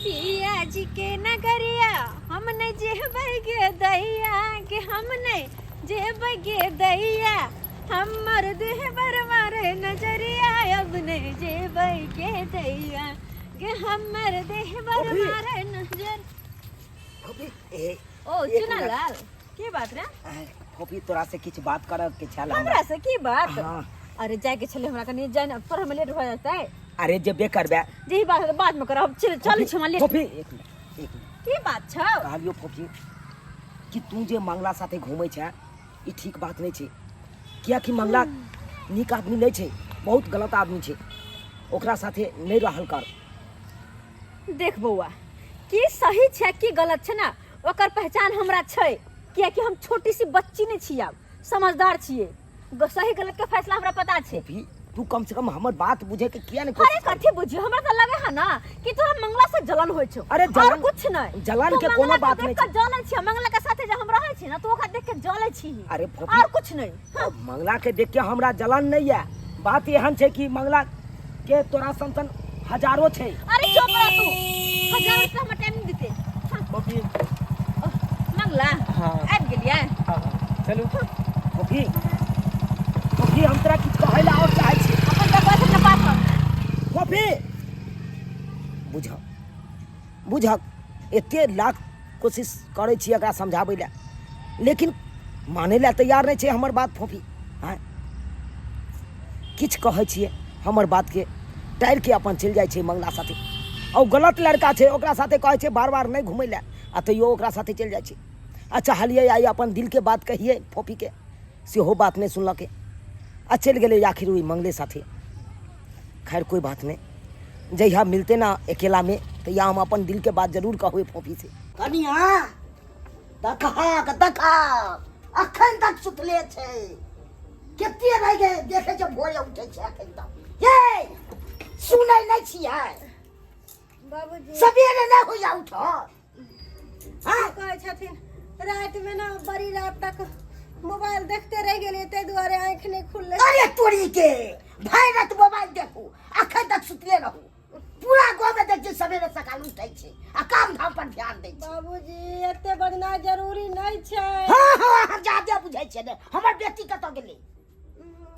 पिया जी के नगरिया हम नहीं जेबै गे दैया के हम नहीं जेबै गे दैया हमर देह पर मारे नजरिया अब नहीं जेबै गे दैया गे हमर देह पर अभी। मारे नजर फोफी, ए, ओ एक चुना मिनट। लाल की बात रे फोफी तोरा से किछु बात करऽ के छल हमरा। हमरा से की बात हाँ। अरे जाए के छले हमरा कनी जाए ना पढ़े में लेट हो जाता है अरे जेबे करबे जे बात है तो बाद में करब चल चल छी हमरा लेट फोफी एक मिनट एक मिनट की बात छौ कहलियो फोफी कि तू जे मंगला साथे घूमै छै ई ठीक बात नहि छै कियाकि मंगला नीक आदमी नहि छै बहुत गलत आदमी छै ओकरा साथे नहि रहल कर देख बौआ की सही छै की गलत छै ना ओकर पहचान हमरा छै कियाकि हम छोटी सी बच्ची नहि छी आब समझदार छियै सही गलत के फैसला हमरा पता छै फोफी तू कम से कम हमर बात बुझे के किया नहीं अरे कोशिश कथी बुझियो हमरा त लगे है ना कि तोरा मंगला से जलन होय छौ अरे और जलन- कुछ नहीं जलन तू के कोनो मंगला के बात देख नहीं के जलै छी मंगला के साथे जे हम रहै छी ना तू ओकरा देख के जलै छी अरे फोफी और कुछ नहीं हाँ। मंगला के देख के हमरा जलन नहीं है बात एहन छै कि मंगला के तोरा सन सन हजारो छै अरे चुप रह तू हजार रुपया हमरा टाइम नहीं देते हाँ, फोफी मंगला हाँ। आबि गेलियै हाँ हाँ चलू फोफी फोफी हम तोरा किछु कहै लए आओर चाहै छी अपन बकवास अपना पास रख। फोफी बुझ बुझक एते लाख कोशिश करै छी एकरा समझाबै लए लेकिन मानै लए तैयार नहि छै हमर बात फोफी आँय किछु कहै छियै हमर बातके टारिके अपन चलि जाइ छै मंगला साथे आ ओ गलत लड़का छै ओकरा साथे कहै छै बार बार नहि घुमै लए आ तैयो ओकरा साथे चलि जाइ छै आ चाहलियै आइ अपन दिलके बात कहियै फोफीके सेहो बात नहि सुनलकै आ चलि गेलै आखिर ओहि मंगले साथे खैर कोई बात नहीं जहिया मिलते ना अकेला में तहिया हम अपन दिल के बात जरूर कहबै फोफी से कनिया देखहक देखहक अखन तक सुतले छै कते रहि गेल देखै छै भोरे उठै छै अखन तक ये सुनै नहि छियै बाबूजी सबेरे नहि होइया उठल हाँ कहै छथिन रातिमे ने बड़ी रात तक मोबाइल देखते रहि गेलियै ताहि दुआरे आँखि नहि खुललै अरे तोरी के भरि राति मोबाइल देखू अखन तक सुतले रहू पूरा गाँव में देख छियै सवेरे सकाल उठै छै आ काम धाम पर ध्यान दै छै बाबूजी एते बजनाइ जरूरी नहि छै हाँ हाँ अहाँ जादे बुझै छियै ने हमर बेटी कतऽ गेलै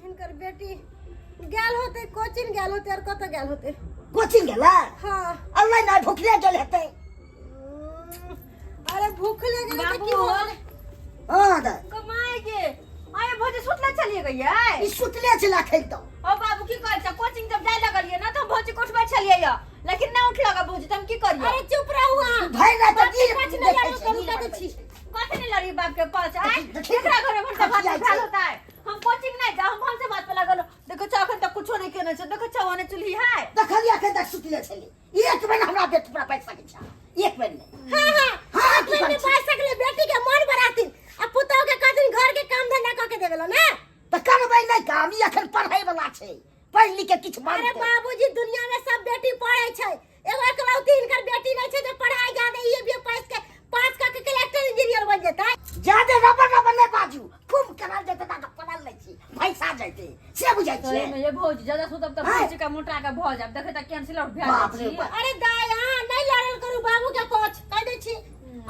हिनकर बेटी गेल होतै कोचिंग गेल होतै आओर कतऽ गेल होतै कोचिंग गेलै हाँ अल्लाह नहि भुखले गेल हेतै अरे भूख लगे तऽ की बाबू। हो गेलै? हाँ दाइ कमाए गे आये भौजी सुतले चलिए गई है ई सुतले छलै अखन तऽ ओ बाबू की कहै छै कोचिंग जब जाय लगलियै ना तऽ हम भौजी के उठबै छलियै या लेकिन नहि उठलक भौजी तऽ हम की करियै अरे चुप रहू अहाँ भरि राति बाप के रील पाछ नहि देखै लड़ू छै, करू रील कऽ दै बनबै छी छै। कथी नहीं लड़ी बाप के पास आय देखी, केकरा घर में भनसा भात खटिया भेल छै। होता है हम कोचिंग नहीं जा हम भनसा भात पे लागल देखो छौ अखन तक कुछो नहीं केने छै देखो छौ ओने चूल्ही है देखलियै अखन तक सुतले छलै एक बेर हमरा बेटी पर बैठ सकै छै एक बेर नहि हाँ हाँ हाँ, की एक बेर करै नहि छी? बाजि सकलै बेटी के मन बढ़ाथिन आ पुतहु के कहथिन घर के काम धंधा कऽ के देबे ला ने तऽ करबै नहि काम ई अखन पढ़ै वला छै पढ़ि लिख के किछु अरे बनतै बाबूजी दुनिया में सब बेटी पढ़े छै एगो एकलौती हिनकर बेटी नहीं छै जे पढ़ाई जादे ये भी पास के पास कऽ के कलेक्टर इंजीनियर बन जेतै जादे रबर रबर नहि बाजू खूब करल जेतै तऽ पढ़ल नहि छी भैंसा जेतै से बुझै सही छियै में ये भौजी ज्यादा सुतब तऽ आँय। भौजी का मोटा के भऽ जायब देखै तऽ कैंसिल आउट भए बाप जाइ रे छी बाप। अरे दाय अहाँ नहीं लड़ल करू बाबू के पक्ष कह दै छी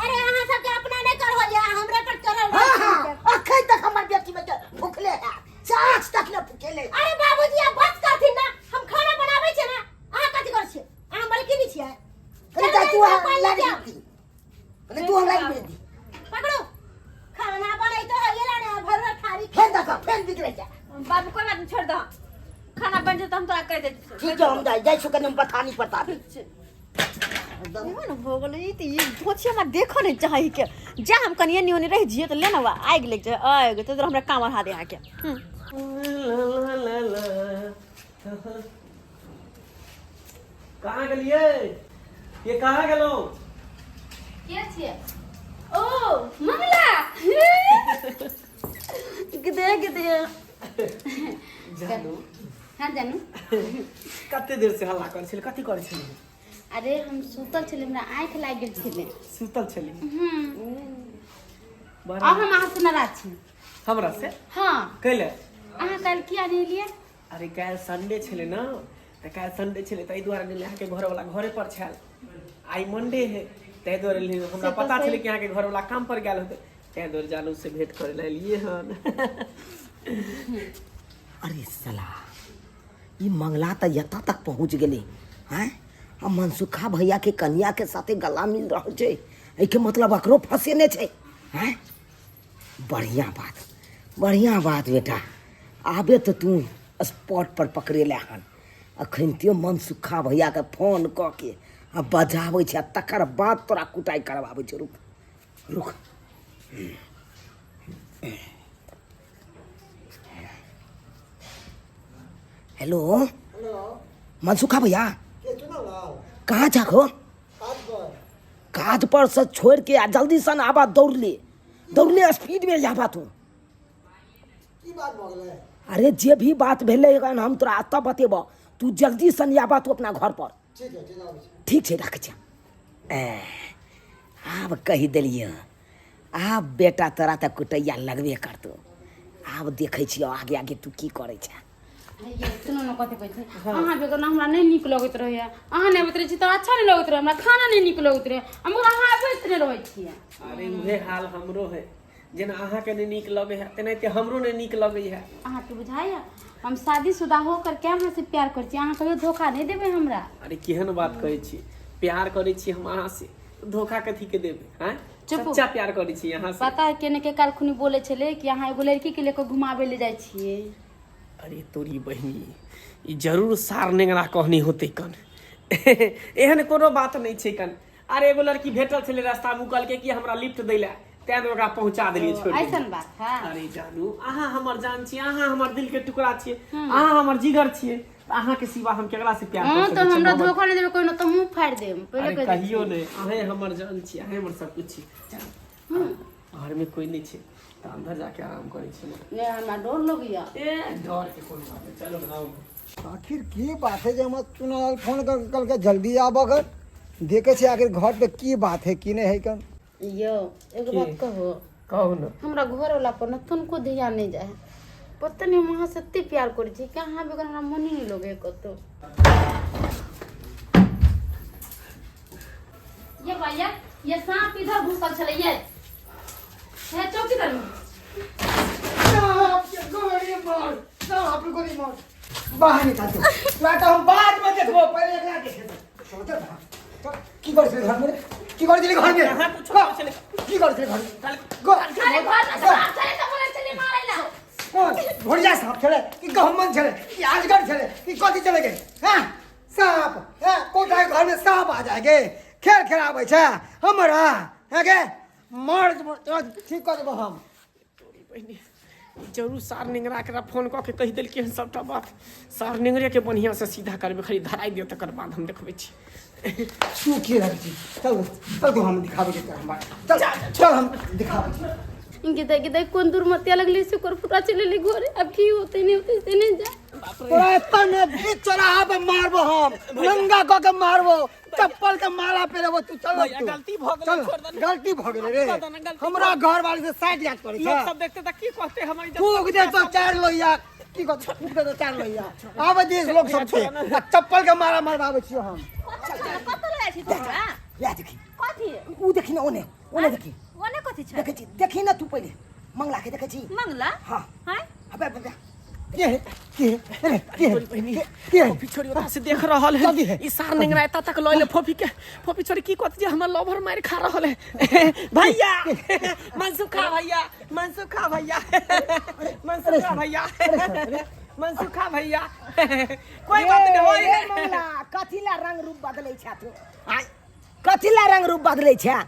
अरे अहाँ सबके अपना नहीं कर हो हमरे पर चढ़ल हाँ रहै छी। हाँ अखन तक हमर बेटी में भूखले है साँझ तक ने भूखेले अरे बाबूजी आप बस करथिन ना हम खाना बनाबै छियै ना अहाँ कथी करै छियै अहाँ मलकिनी छियै कनी चलू, तू चलू, पानि लाड़ी लऽ दी कनी तू लाड़ी दे दी पकड़ो खाना बनैतो है ये लाने भरल थारी फेन देखो फेन बिगड़ै छै बाबू कोई बात नहीं छोड़ दो खाना बन जेतौ हम तोरा कहि दे ठीक है हम जाइ जाइ छी कनी हम बथानी पर ताबी केहन भऽ गेलै ई तऽ ई भोछी हमरा देखऽ नहि चाही के जा हम कनिए एन्नी ओन्नी रहि जियै तऽ ले ने आगि लागि जाय आगि तऽ हमरा काम बढ़ा दे अहाँके कहाँ गेलियै ये कहाँ गेलहुँ के छियै ओ मंगला गिदे गिदे जानू हाँ जानू कते देर से हल्ला करै छलै कथी करै छलियै अरे हम सुतल छलियै हमरा आँखि लागि गेल छलै सुतल छली आब हम अहाँ से नाराज छी हमरा से हाँ कैले अहाँ काल्हि किया नहि एलियै अरे काल्हि संडे छलै ने तऽ काल्हि संडे छलै ताहि दुआरे नहि अहाँके घरवला घरे पर छल आइ मंडे है ताहि दुआरे एलियै। हमरा से तऽ पता सही। छलै कि अहाँके घरवाला काम पर गेल होतै, ताहि दुआरे जानू से भेंट करे लए एलियै हन। अरे साला, ई मंगला तऽ एतऽ तक पहुँच गेलै। आँय, आ मनसुखा भैया के कनिया के साथे गला मिल रहल छै, एहिके मतलब एकरो फंसेने छै। आँय, बढ़िया बात, बढ़िया बात बेटा, आबे तऽ तू स्पॉट पर पकड़ेले हन। अखन त्यो मनसुखा भैया के फोन कऽ के आ बजाबै छै, आ तकर बाद तोरा कुटाइ करबाबै छै। रुक रुक। हेलो मनसुखा भैया, कहाँ जाको? काज पर से छोड़ के आ जल्दी सन आबा, दौड़ ले दौड़ ले, स्पीड में जाबा तू। अरे जे भी बात भेलै हन हम तोरा एतऽ बतेबऽ, तू जल्दी सन आबा तू अपना घर पर। ठीक छै, राखै छियै। आब कहि देलियै, आब बेटा तोरा तऽ कुटैया लगबे करतौ। आब देखै छियौ आगे आगे तू की करै छै। सुनू ने, कथी कहै छै, अहाँ बेगर हमरा नहि नीक लगैत रहैया। अहाँ नहि अबैत रहै छी तऽ अच्छा नहि लगैत रहै, हमरा खाना नहि नीक लगैत रहै, मगर अहाँ अबैत नहि रहै छियै। अरे उहे हाल हमरो है, जेना अहाँके नहि नीक लगै है तेनाहिते हमरो नहि नीक लगै है। अहाँके बुझाइया हम शादीशुदा हो करके अहाँ से प्यार करै छी, अहाँ कहियो धोखा नहि देबै हमरा? अरे केहन बात कहै छी, प्यार करै छी हम अहाँ से, धोखा कथी के देबै? आँय, चुप। सच्चा प्यार करै छी अहाँ से। पता है केने के काल खुनी बोले छलै कि अहाँ एगो लड़की के लेके घुमाबै ले जाइ छियै। अरे तोरी बहिनी, ई जरूर सार नेंगरा कहनी होतै कन। एहन कोनो बात नहि छै कन। अरे एगो लड़की भेटल छलै रास्ता मे, ओ कहलकै कि हमरा लिफ्ट दै लए, तें दुआरे ओकरा पहुंचा देलियै, छोड़ि देलियै। ऐसन बात है? अरे जानू, अहाँ हमर जान छियै, अहाँ हमर दिल के टुकड़ा छियै, अहाँ हमर जिगर छियै, तऽ अहाँ के सिवा हम केकरा से प्यार हाँ कर तऽ सकै छियै? हमरा मोहब्बत? धोखा नहि देबै कोइ, तऽ मुँह फाड़ि देब पहिले अरे कहि दै कहियो छी। नहि, अहें हमर जान छियै, अहें हमर सब कुछ छियै। चल, घर में कोई नहि छै तऽ अंदर जाके आराम करै छी। नहि, हमरा डर लगैया। ए डर के कोनो बात नहि, चलो ना आउ। आखिर की बात है जे हमरा चुनाव फोन कर कल के जल्दी आबऽ कर, देखे छी आखिर घर पे की बात है की नहीं है कन। यौ एगो की? बात कहू? कहू ने। हमरा घर वाला पर न तनको ध्यान नहीं जाए है, पता नहीं हम अहाँ से एते प्यार करै छी कि अहाँ बगैर हमरा मन ही नहीं लगे कतौ। ये भैया, ये सांप इधर घुसल छलै, ये हे चौकी तर में। सांप के गोली मार, सांप के गोली मार, बाहर निकाल दो। तोरा तो हम बाद में देखबो, पहले एकरा देखे दे। चल चल चल, की करै छलै घर में रे? की करै छलै घर में? कहाँ कुछो करै छलै। की करै छलै घर में? गो अरे घर में सांप छलै तऽ बोलै छलै मारै ला। कौन घोड़िया सांप छलै कि गहुमन छलै कि अजगर छलै कि कथी छलै गे? हैं सांप हैं, कोठा के घर में सांप आ जाए गे, खेल खेलाबै छै हमरा हैं गे, मार तोरा ठीक कऽ देबो हम। तोरी बहिनी, जरूर सार निंगरा एकरा फोन कऽ के कहि देलकै हन सबटा बात। सार निंगरे के बढ़िया से सीधा करबै, खाली धराइ दियौ तकर बाद हम देखबै छी। तू की रहै छी? चल चल, तू हम दिखाबै छी तोरा हम बात। चल चल, हम दिखाबै छी। गिदा गिदा कोन दुर्मतिया लगली से ओकर फुटा चलि एलै घरे, आब की होतै नहि होतै से नहि जाय। तोरा एतऽ ने बीच चौराहा पे मारबो हम, नंगा कऽ के मारबो, चप्पल के माला पहिरेबो। तू चल भैया, तू। गलती भऽ गेलै, चल छोड़ दे ने। गलती भऽ गेलै रे। छोड़ दे ने, गलती हमरा घर वाली से साइड याद करै लोक छै। सब देखते तऽ की कहते हमर इज्जत? फूक दे तो चार लोहिया, की कहते, फूक दे तो चार लोहिया। आबै दिस लोक सब छै आ चप्पल के माला मरबाबै छियो हम। कतऽ लऽ जाइ छी तू हमरा? लए देखी। कथी? उ देखी ने, ओने ओने देखी। ओने कथी छै? देखै छी, देखी ने तू पहिले मंगला के देखै छी। मंगला? हाँ। हैं? अबे अबे अबे। के है के है अरे के है तोरी बहिनी, के है? फोफी छोरी ओतऽ से देख रहल है। कथी है? ई सार निंगरा एतऽ तक लऽ एलै फोफी के। फोफी छोरी की कहत जे हमर लवर मारि खा रहल है। भैया मनसुखा भैया, मनसुखा भैया, मनसुखा भैया, मनसुखा भैया, कोई बात नहीं होई। रे मंगला, कथी ला रंग रूप बदलै छै तू? आय, कथी ला रंग रूप बदलै छै?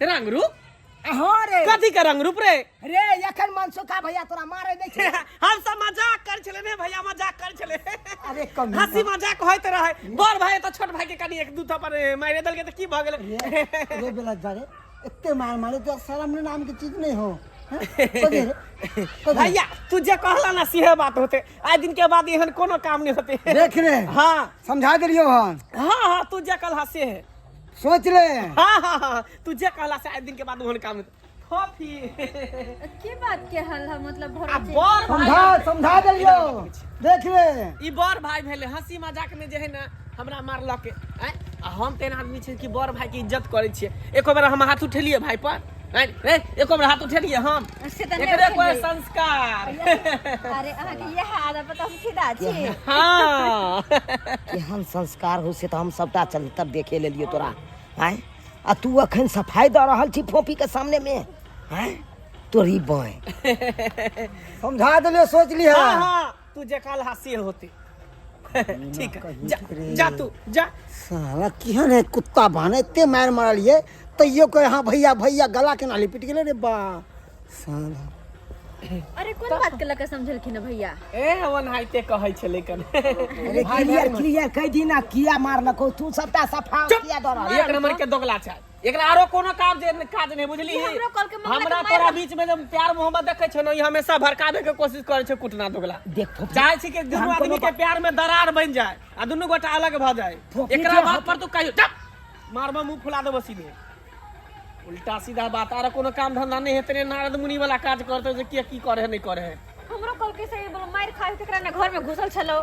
रंग रूप? हाँ रे। कथी के रंग रूप रे? रे एखन मनसुखा भैया तोरा मारे नहि छै। हम सब मजाक कर छले ने भैया, मजाक कर छले। अरे कम हंसी मजाक होइत रहे, बड़ भाई तऽ छोट भाई के कनि एक दू थप्पड़ मारि देलकै तऽ की भऽ गेलै? रे बेला जा रे, एते मार मारे तो शर्म नाम के चीज नहीं हो हैं? कथी रे? कथी? भैया तू जे कहला ना सेहे बात होते, आइ दिन के बाद एहन कोनो काम नहीं होते। देख रे। हाँ। समझा देलियो हन। हाँ हाँ, तू जे कहला से है। सोच ले। हाँ हाँ हाँ, तू जे कहला से आइ दिन के बाद ओहन काम होते। फोफी की बात के हल है मतलब आ भरोसे? बड़ भाई समझा समझा देलियो, देख ले। ई बड़ भाई भेले, हंसी मजाक में जे है ना हमरा मारलक आँय आ हम तेहन आदमी छी कि बड़ भाई के इज्जत करै छियै एको बेर हम हाथ उठेलियै भाई पर आँय रे एको बेर हाथ उठेलियै हम से तऽ नहि एकरे कोई उठेलियै। संस्कार अरे अहाँके इएह आदत पर तऽ हम फिदा छी हाँ केहन संस्कार हो से तऽ हम सबटा चरित्र देखे लेलियै तोरा आँय आ तू अखन सफाई दऽ रहल छी फोपी के सामने में आँय तोरी बाँय समझा देलियो सोच लिहा हाँ हाँ तू जे काल हासी होती ठीक है जा, जा तू जा साला केहन है कुत्ता बहन एते मारि मारलियै तैयो कहे हाँ भैया भैया गला केना लिपट गेलै रे बा साला अरे कोन बात के लऽ कऽ समझलखिन हँ भैया ए ओनाहिते कहै छलै कन अरे क्लियर क्लियर कहि दी ना किया मारलको तू सबटा सफा किया दऽ रहल एक नंबर के दोगला छै एकरा आरो कोनो काम जे काज नहि बुझली ई हमरो कहलकै मंगला के हमरा मारि तोरा रहल। बीच में जब प्यार मोहब्बत देखै छौ ने ई हमेशा भड़काबे के कोशिश करै छै कुटना दोगला देख फोफी, चाहे छी कि दुनू हम कोनो आदमी के प्यार में दरार बन जाए आ दुनू गोटा अलग भऽ जाए फोफी एकरा जे बात हम- पर तू कहियो चुप मारबा मुंह फुला देबो सीधे उल्टा सीधा बात आरो कोनो काम धंधा नहि हेतै ने नारद मुनि वाला काज करतौ जे के की करे है नहि करे है हमरो कहलकै से बोलो मारि खाइ केकरा ने घर में घुसल छलो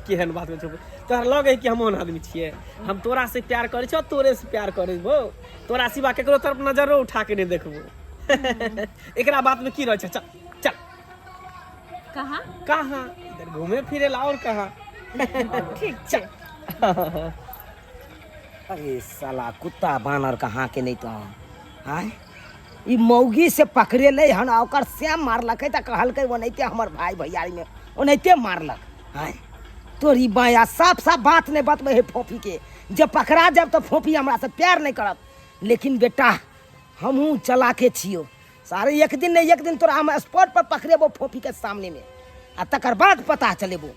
केहन बात में छौ तोहरा लगे है कि हम ओहन आदमी छियै हम तोरा से प्यार करै छियौ तोरे से प्यार करै बो तोरा सिवा केकरो तरफ नजरो उठा के नहि देखबो एकरा बात में की रहै छै चल चल कहाँ कहाँ इधर घूमे फिरे ला और कहाँ ठीक छै अरे साला कुत्ता बानर कहाँ के नहीं तो आय ई मौगी से पकड़ेलै हन आ ओकर श्याम मारलकै तऽ कहलकै ओनाहिते हमर भाय भैयारी में ओनाहिते मारलक आय तोरी बाया साफ साफ बात नहीं बतबै है फोफी के जब पकड़ा जाब तऽ फोफी हमरा से प्यार नहीं करत लेकिन बेटा हमहूँ चलाके छियो सारे एक दिन नहीं एक दिन तोरा हम स्पॉट पर पकड़ेबो फोफी के सामने में आ तकर बाद पता चलेबो।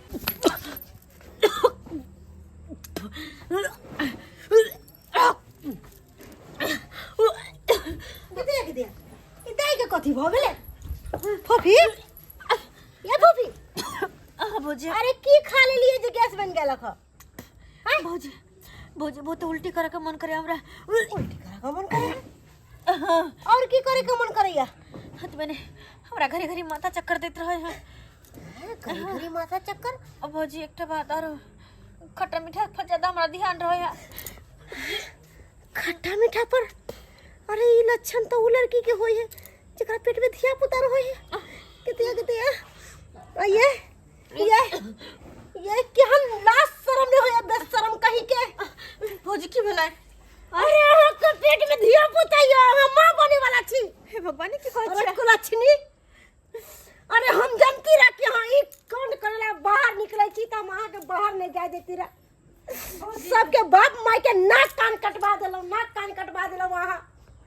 देख दे ई दाई के कथी भऽ गेलै फोफी ये फोफी अहाँ भौजी अरे की खा लेलिए जे गैस बन गेलक ह भौजी भौजी बहुत उल्टी करे के मन करे हमरा उल्टी करे के मन करे और की करे के मन करैया हाथ मैंने हमरा घड़ी घड़ी माथा चक्कर दैत रहे है घड़ी घड़ी माथा चक्कर अब भौजी एकटा बात आरो खट्टा मीठा पर ज्यादा हमरा ध्यान रहे है खट्टा मीठा पर अरे ई लक्षण तो उ लड़की के होई है जेकरा पेट में धिया पुता रहे है कितिया कितिया आ ये ये केहन लाज शरम नहीं होया बेशरम कहीं के भौजी की भेलै अरे अहाँ के पेट में धिया पुता ये अहाँ माँ बने वाला छी हे भगवान की कहै अरे छियै कुलक्षणी अरे हम जानती रह कि हाँ ई कांड करेला बाहर निकले छी त हम अहाँ के बाहर नहीं जाए देती रह सबके बाप माय के नाक कान कटवा देलहुँ नाक कान कटवा देलहुँ अहाँ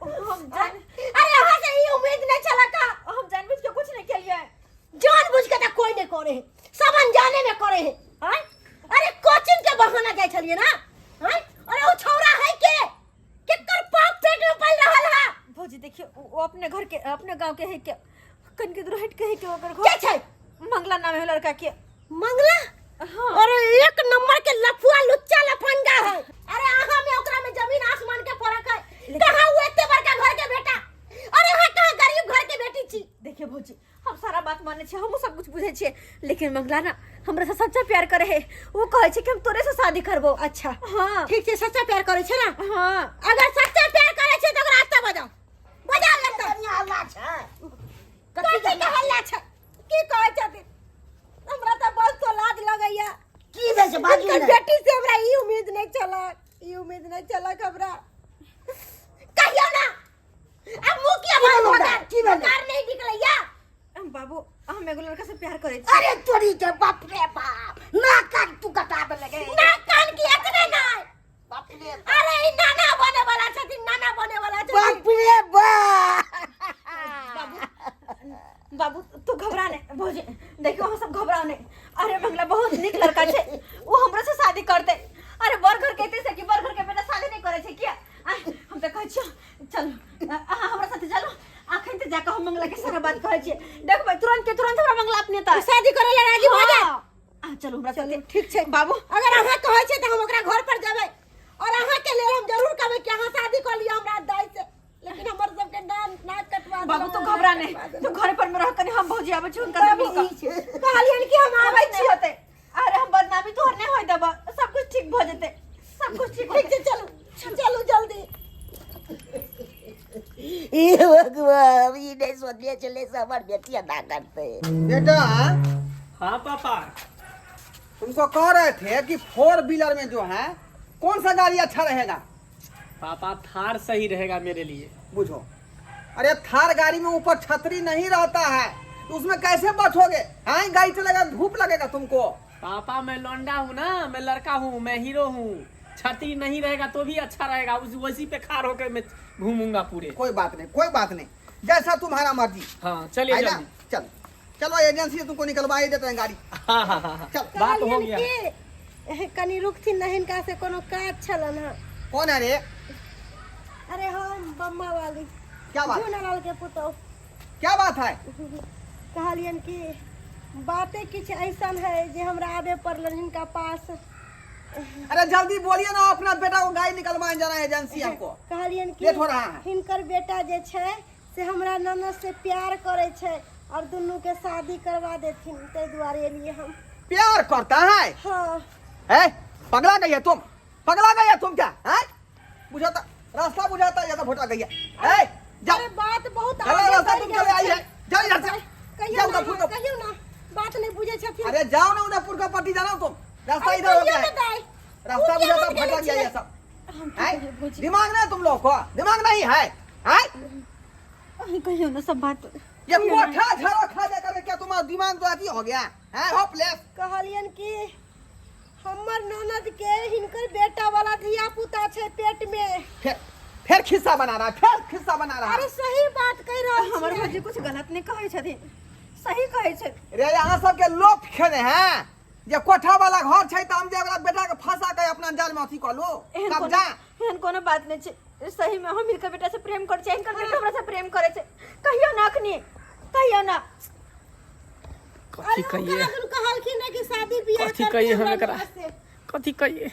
हम जान अरे अहाँ से ई उम्मीद नहीं छला का हम जानबूझ के कुछ नहीं केलिए जानबूझ के त कोई नहीं करे है सब अनजाने में करे है आँय? अरे कोचिंग के बहाना जाय छलिए ना आँय? अरे ओ छौरा है के केकर पाप पेट में पल रहल है भौजी देखियो वो अपने घर के अपने गांव के है के कन के दूर हट के है के ओकर के घर छै मंगला नाम है लड़का के मंगला हाँ अरे एक नंबर के लफुआ लुच्चा लफंगा है अरे अहाँ में ओकरा में जमीन आसमान के फर्क है कहाँ वो एते बड़का घर के बेटा अरे अहाँ कहाँ गरीब घर के बेटी छी देखियो भौजी हम सारा बात माने छियै हमहूँ सब कुछ बुझै छियै लेकिन मंगला ना हमरा से सच्चा प्यार करे है वो कहै छै कि हम तोरे से शादी करबो अच्छा हाँ ठीक छै सच्चा प्यार करे छै ना हाँ अगर सच्चा प्यार करे छै तऽ ओकरा रास्ता बजाओ बजाओ रास्ता हल्ला छै कथी के हल्ला छै की कहै छथिन हमरा तऽ बस तो लाज लगैया की भेल छै बाजू हुनकर ने बेटी से हमरा ई उम्मीद नहीं छलक ई उम्मीद नहीं छलक हमरा कहियो ना अब मुंह किया की बंद भेलौ हो दा? गया की भेलौ? कार नहीं निकलैया बाबू हम एगो लड़का से प्यार करे छी अरे तोरी के बाप रे बाप ना कान तू कटा दे लगे ना कान की एतने नहीं बाप रे अरे ई नाना बने वाला छथिन नाना बने वाला छथिन बाप रे बाप बाबू तू घबरा नहीं भौजी देखियो हम सब घबराओ नहीं अरे मंगला बहुत नीक लड़का छै वो हमरा से शादी करते अरे बर घर कहते से कि बर घर के बेटा शादी नहीं करे छै किया आय, हम तऽ कहै छियो चल अहाँ हमरा साथे चलू अखन तऽ जाकऽ हम मंगला के सारा बात कहै छियै देखबै तुरंत के तुरंत हमरा मंगला अपने तऽ शादी करे ला राजी भऽ जाए हाँ चलू हमरा साथे ठीक छै बाबू अगर अहाँ कहै छै तऽ हम ओकरा घर पर जेबै और अहाँ के लेल हम जरूर कहबै कि अहाँ शादी कऽ लिअ हमरा दाई से लेकिन हमर सबके नाम नाक कटवा बाबू तू घबरा नहीं तू घर पर में रह कनी हम भौजी आबै छी हुनका से मिल कऽ कहलियन कि हम आबै आबै छी छी होते अरे हम बदनामी तोहर नहीं होय देब सब कुछ ठीक भऽ जेतै हे भगवान, ई नहि सोचले छलै से हमर बेटी एना करतै। बेटा। हाँ पापा। तुमको कह रहे थे कि फोर व्हीलर में जो है कौन सा गाड़ी अच्छा रहेगा? पापा, थार सही रहेगा मेरे लिए। बुझो, अरे थार गाड़ी में ऊपर छतरी नहीं रहता है, तो उसमें कैसे बचोगे? हाँ, गाड़ी चलेगा, धूप लगेगा तुमको। पापा, मैं लौंडा हूँ ना, मैं लड़का हूँ, मैं हीरो हूँ। छतरी नहीं रहेगा तो भी अच्छा रहेगा, उस वैसी पे खार होकर मैं घूमूंगा पूरे। कोई बात नहीं, कोई बात नहीं, जैसा तुम्हारा मर्जी। हाँ, चलिए। है ना? जल्दी। चल चलो, एजेंसी से तुमको निकलवा ही देते हैं गाड़ी। हाँ हाँ हाँ हाँ चल। बात हो कहलियनि गया। कि कनी रुकथिन ने, हिनका से कोनो काज छलन हँ। कौन है रे? अरे हम बम्मा वाली। क्या बात? झूनालाल के पुतोह। क्या बात है? कहलियनि कि बाते किछु ऐसन है जे हमरा आबे पड़लन हिनका पास। अरे जल्दी बोलिए ना, अपना बेटा को गाड़ी निकलवाने जाना है एजेंसी हमको। कहलियनि कि लेट हो रहा है। हिनकर बेटा जे छै से हमरा ननद से प्यार करै छै और दुनू के शादी करवा देथिन, ताहि दुआरे एलियै हम। प्यार करता है? हाँ। है, पगला गई है तुम? पगला गई है तुम क्या है? बुझाता रास्ता, बुझाता ज्यादा भोटा गई है। ए, जाओ। अरे बात बहुत चलो। आगे रास्ता बढ़ि तुम गेल चले आई छै। है, जाओ इधर से। कहियौ जाओ ना। उधर फुटो। कहियौ ना, बात नहीं बुझै छथिन। अरे जाओ ना, उधर का पट्टी जाना तुम, रास्ता अरे इधर हो कहियौ गया ना है। दाइ। रास्ता उ किया बुझाता बंद केने भटक गया छियै? ये सब है। दिमाग ना तुम लोग को, दिमाग नहीं है, है? अहीं कहियौ ने सब बात। ये कोठा झाड़ा खा जा करके क्या तुम्हारा दिमाग तो अथी हो गया है, होपलेस। कहलियन कि हमर ननद के हिनकर बेटा वाला धिया पुता छै पेट में। फिर फिर खिस्सा बना रहा है, फिर खिस्सा बना रहा अरे है। सही बात कहि रहल हमर छियै। भौजी कुछ गलत नहीं कहै छथिन, सही कहै छै। रे, यहाँ सबके लोभ खेने हैं जे कोठा वाला घर छै तऽ हम जे ओकरा बेटा के फंसा के अपना जाल में अथी कऽ लू। एहन कोनो कब्जा। एहन कोनो बात नहीं छै। सही में हम हिनकर बेटा से प्रेम करै छियै, हिनकर बेटा हमरा से प्रेम करै छै। कहियो ना, अखनी कहियो ना। कथी अरे कहिए? ओ कहलखिन ने कि शादी बियाह कथी करते कहिए हम हमरा एकरा? ननद से। कथी कहिए?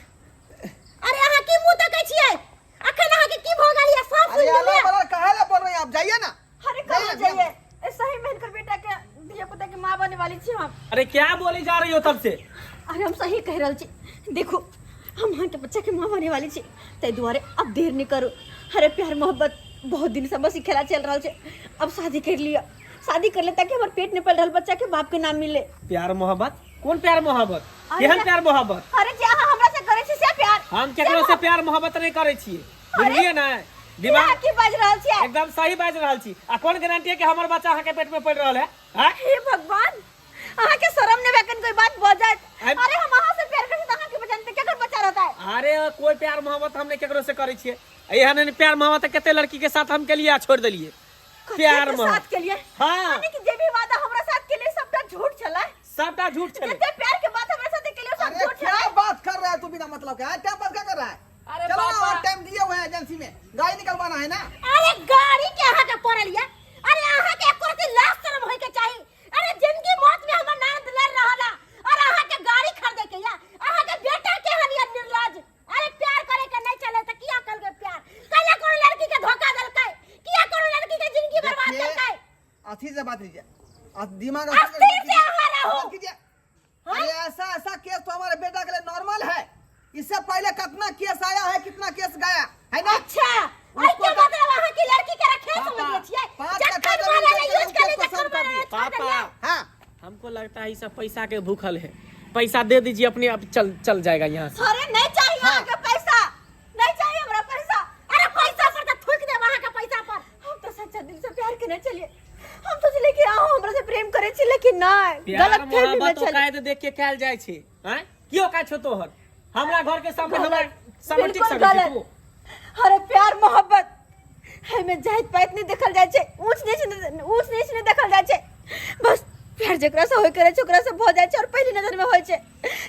अरे अहाँ की मुंह तकै छियै? अखन अहाँ के की भऽ गेल? ये साफ अरे सुनि अल्लाह गेलियै। बड़ा काहे ला बोल रहे हैं आप? जाइए ना। अरे कहाँ नहीं, जाइए? ए, सही में हिनकर बेटा के धिया पुता के माँ बने वाली छी हम। अरे क्या बोली जा रही हो तब से? अरे हम सही कह रहल छी। देखो, हम अहाँ के बच्चा के माँ बने वाली छी, ताहि दुआरे अब देर नहीं करू। अरे प्यार मोहब्बत बहुत दिन से बस ई खेला चल रहल छै, अब शादी कर लिअ, शादी कर ले ताकि हमर पेट में पल रहल बच्चा के बाप के नाम मिले। प्यार मोहब्बत? कोन प्यार मोहब्बत? अरे केहन प्यार मोहब्बत? अरे जे अहाँ हमरा से करै छी से प्यार। हम केकरो से प्यार मोहब्बत नहीं करै छियै, बुझलियै ने? दिमाग दिमाग की बाजि रहल छियै? एकदम सही बाजि रहल छी। आ कोन गारंटी है कि हमर बच्चा अहाँके पेट में पड़ि रहल है, आँय? हे भगवान, अहाँ के शर्म नहीं बैकन कोई बात बजत? आब- अरे हम अहाँ से प्यार करै छी त अहाँ के बच्चा पे केकर बच्चा रहता है? अरे कोई प्यार मोहब्बत हम नहीं केकरो से करै छियै। एहन एहन प्यार मोहब्बत कते लड़की के साथ हम केलिए आ छोड़ देलिए। प्यार के मोहब्बत साथ के लिए? हाँ। यानी कि जे भी वादा हमरा साथ के लिए सबटा झूठ छला? सबटा झूठ छलै। जते प्यार के बात हमरा साथ के लिए सब अरे झूठ क्या छला। बात कर रहा है तू बिना मतलब के? टाइम पास क्या कर रहा है? अरे चलो ना, पापा। और टाइम दिए हुए हैं, एजेंसी में गाड़ी निकलवाना है ना। अरे गाड़ी के अहाँ के पड़ल ये? अरे अहाँ के एको रत्ती लाज शरम होय के चाही। अरे जिंदगी मौत में हमर ननद लड़ रहल है और अहाँ के गाड़ी खरीदे के या अहाँ के बेटा के हन ये निर्लज। अरे प्यार करे के नहीं चले त किया कल के प्यार कैला? कोनो लड़की के धोखा देलकै? किया कोनो लड़की के जिंदगी बर्बाद देखिए, केलकै? अथी से बात कीजिए, दिमाग अस्थिर से अहाँ रहू। बात कीजिए। अरे ऐसा ऐसा केस तो हमारे बेटा के लिए नॉर्मल है। इससे पहले कितना केस आया है, कितना केस गया है ना। अच्छा, एहि के मतलब अहाँ की लड़की के रखे समझ छियै? पाँच जखन कट्ठा मारे जमीन ला के यूज कर ले, केस को जखन सब कर मारे ला दिए। छोड़ पापा। देलियै। हाँ। हमको लगता है ये सब पैसा के भूखल है। पैसा दे दीजिए, अपने आप चल चल जाएगा यहाँ से। अरे नहीं चाहिए हाँ। अहाँ के पैसा, नहीं चाहिए हमरा पैसा। अरे पैसा पर त थूक देब अहाँ के पैसा पर। हम तो सच्चा दिल से प्यार केने छलियै, हम सोचलियै कि अहाँ हमरा से प्रेम करै छी, लेकिन नहीं, प्यार गलत फहमी में मोहब्बत छलियै। औकात देख के कैल जाइ छै। आँय, की औकात छौ तोहर? हमरा घर के सामने हमरा सामने टिक बिल्कुल सकै छी गलत। तू? अरे प्यार मोहब्बत एहिमे जाति पाति नहि देखल जाइ छै, ऊँच नीच, ऊँच नीच नहि देखल जाइ छै। बस प्यार जकरा से होय करे छै ओकरा से भऽ जाइ छै और पहिली नजर में होइ छै,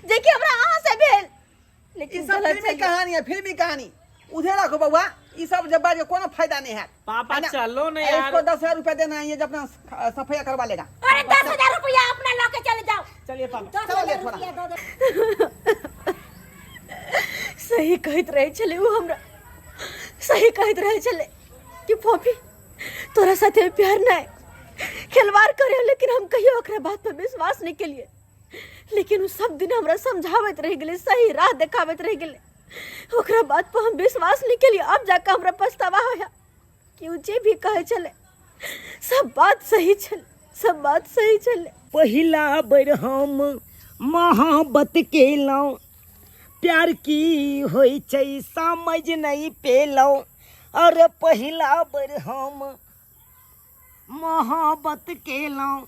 जे कि हमरा अहाँ से भेल, ई लेकिन सब गलत फिल्मी छलियै। कहानी है, फिल्मी कहानी उधर रखो बउआ। ई सब जब बाजे कोनो फायदा नहीं है। पापा, है ना? चलो ना यार। इसको 10,000 रुपया देना है, ये जब अपना सफाया करवा लेगा। अरे 10,000 रुपया अपना लऽ के चले जाओ। चलिए पापा। दस चलो ले हजार थोड़ा। रुपया दऽ दे। सही कहैत रहै छलै ओ हमरा, सही कहैत रहै छलै कि फोफी तोरा साथे प्यार नहि, खिलवाड़ करे, लेकिन हम कहियो ओकरा बात पर विश्वास नहि केलियै। लेकिन ओ सब दिन हमरा समझाबैत रहि गेलै, सही राह देखाबैत रहि गेलै, ओकरा बात पर हम विश्वास नहि केलियै। अब जाके हमरा पछतावा होया कि ओ जे भी कहै छलै सब बात सही छलै, सब बात सही छलै। पहिला बेर हम मोहब्बत केलहुँ, प्यार की होइ छै समझ नहि पेलहुँ। अरे पहिला बेर हम मोहब्बत केलहुँ,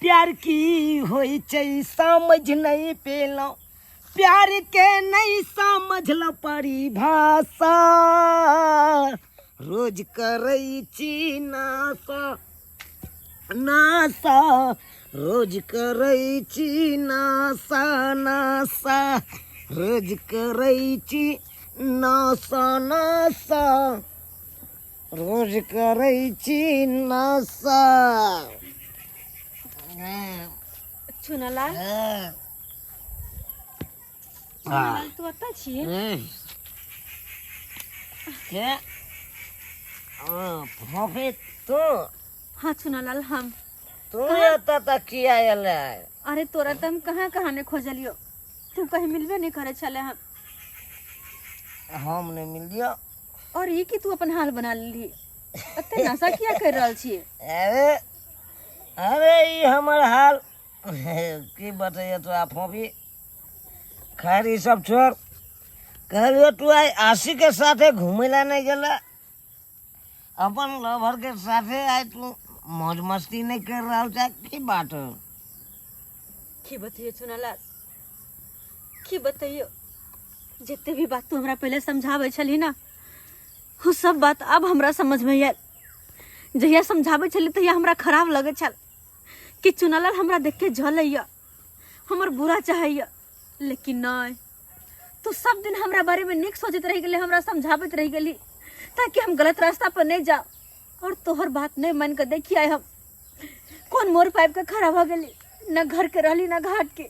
प्यार की होइ छै समझ नहि पेलहुँ। प्यार के नहि समझल परिभाषा, रोज करै छी नासा नासा, रोज करै छी नासा नासा, रोज करै छी नासा नासा, रोज करै छी नासा। चुनालाल, चुनालाल, तू एतऽ छियै? के फोफी तू? हाँ चुनालाल, हम। तू एतऽ तक किया एलै? अरे तोरा तऽ हम कहाँ कहाँ नहि खोजलियो, तू कहीं मिलबे नहि करै छलै। हम हम नहि मिललियो। और ई की तू अपन हाल बना लेलही? एते नशा किया कर रहल छियै? अरे अरे ई हमर हाल की बतैया तोरा फोफी। खैर ई सब छोड़, कहलियो तू आइ आशी के साथे घूमे ला नहीं गेला, अपन लवर के साथे आइ तू मौज मस्ती नहीं कर रहल छा, की बात? की बतैयो चुनालाल, की बतैयो, जते भी बात तू हमरा पहले समझाबै छलही ना, ओ सब बात अब हमरा समझ में आयल। जहिया समझाबै छली तहिया हमरा खराब लगै छल कि चुनालाल हमरा देख के जलैया, हमर बुरा चाहैया, लेकिन नहीं, तू सब दिन हमरा बारे में नीक सोचैत रहि गेली, हमरा समझाबैत रहि गेली ताकि हम गलत रास्ता पर नहीं जाओ। और तोहर बात नहीं मान के देखी आए हम कौन मोड़ पाइप के खड़ा हो गेली, न घर के रहली न घाट के।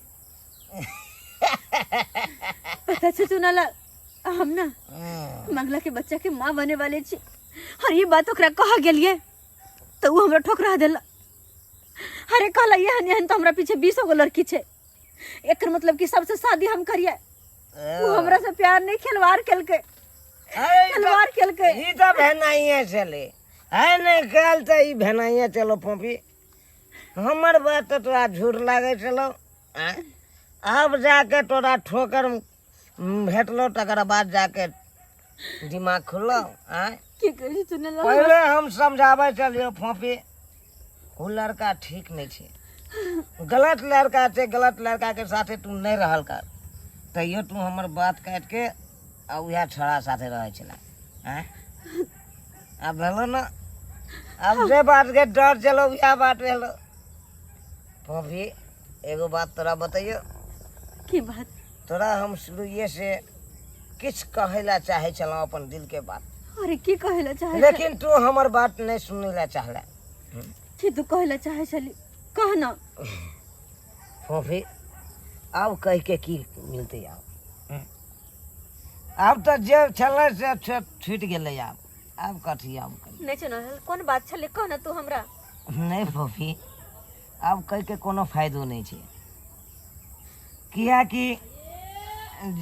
पता छे चुनालाल, हम ना मंगला के बच्चा के माँ बने वाले छी, और ये बात ओकरा कह गेलिए तो वो हमरा ठोकरा देला। अरे कहला एहन एहन तो हमरा पीछे 20 गो लड़की छे, एकर मतलब कि सबसे शादी हम करिए। वो हमरा से प्यार नहीं खिलवाड़ केलकै, खिलवाड़ केलकै। ई तऽ भेनाइए छलै, है नहि काल्हि तऽ ई भेनाइए चलो फोफी। हमर बात तऽ तोरा झूठ लागै छलौ, आँय? आब जाके तोरा ठोकर भेटलो तकर बाद जाके दिमाग खुललो। आँय? की कहै छी चुनेलाल? पहिले हम समझाबै छलियौ फोफी, ओ लड़का ठीक नहि छै, गलत लड़का छै, गलत लड़का के साथे तू नहि रहल कर, तैयो तू हमर बात काटि के आ उएह छोड़ा साथे रहै छलै। आँय? आब भेलो ने, आब जे बात के डर छलौ उएह बात भेलो। फोफी एगो बात तोरा बतैयो। की बात? तोरा हम शुरुए से किछु कहै ला चाहै छलहुँ अपन दिल के बात। अरे की कहै ला चाहै? लेकिन तू हमर बात नहि सुनै ला चाहला। की तू कहै ला चाहै छली, कह ना। फोफी आब कह के की मिलतै? आब आब तऽ जे छलै से छूटि गेलै, आब आब कथी आब कही? नहि चुनल, कोन बात छलै, कह ना तू हमरा। नहि फोफी, आब कह के कोनो फायदो नहि छै, किएकि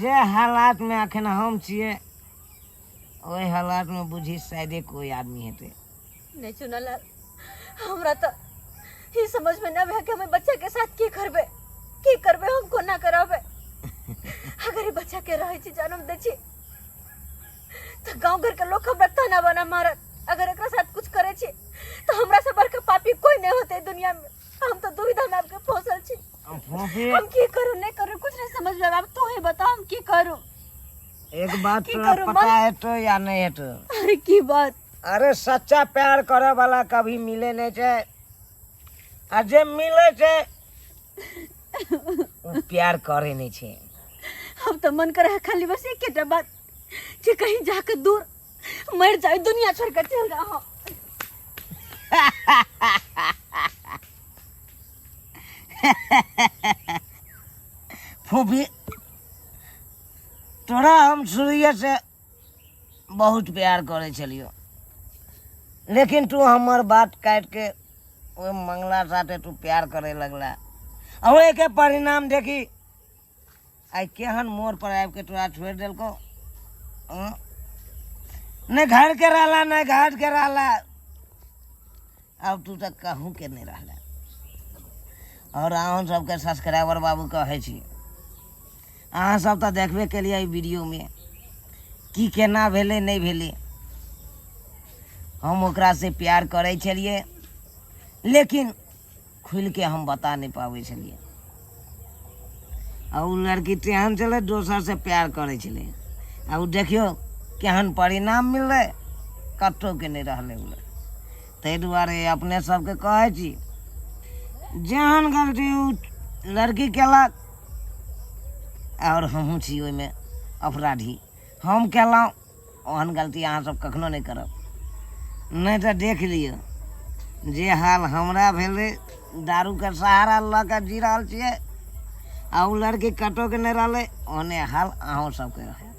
जे हालातमे अखन हम छियै ओहि हालातमे बुझी शायदे कोइ आदमी हेतै। नहि चुनल, हमरा तऽ ई समझ में न आबै कि हम बच्चा के साथ की करबै, की करबै, हम कोना करबै। अगर ई बच्चा के रहै छी, जन्म दै छी तऽ गांव घर के लोग हमरा ताना बाना मारत। अगर एकरा साथ कुछ करै छी तऽ हमरा से बड़का पापी कोई नहीं होते दुनिया में। हम तो दुविधा में आबके फंसल छी। हम की करू नहीं करू कुछ नहीं समझ में आब, तू ही बता हम की करू। एक बात तोरा पता है तो या नहीं है तो? अरे की बात? अरे सच्चा प्यार करे वाला कभी मिले नहीं छै, आ जे मिले छै उ प्यार करे नहीं छै। हम तो मन करे है खाली बस एक बात कि कहीं जाके दूर मर जाए, दुनिया छोड़ कर चल रहा हूँ। फूफी तोरा हम शुरुए से बहुत प्यार करै छलियौ, लेकिन तू हमर बात काटि के ओहि मंगला साथे तू प्यार करे लगला, आ ओहिके परिणाम देखी आइ केहन मोड़ पर आबि के तोरा छोड़ि देलकौ। नहि घरके रहला, नहि घाटके रहला, आब तू तऽ कहूँके नहि रहला। आओर अहूँ सबके सब्सक्राइबर बाबू कहै छी, अहाँ सब तऽ देखबे केलियै एहि वीडियोमे की केना भेलै नहि भेलै। हम ओकरासँ प्यार करै छलियै, लेकिन खुलिके हम बता नहि पाबै छलियै। आ ओ लड़की तेहन छलै, दोसरसँ प्यार करै छलै, आ ओ देखियौ केहन परिणाम मिललै, कतहुके नहि रहलै ओ लड़की। ताहि दुआरे अपने सबके कहै छी, जेहन गलती ओ लड़की केलक, आओर हमहूँ छी ओहिमे अपराधी, हम केलहुँ, ओहन गलती अहाँ सब कखनो नहि करब, नहि तऽ देख लियौ जे हाल हमरा भेलै। दारूके सहारा लऽ कऽ जी रहल छियै, आ ओ लड़की कतहुके नहि रहलै, ओहने हाल अहूँ सबके रहै।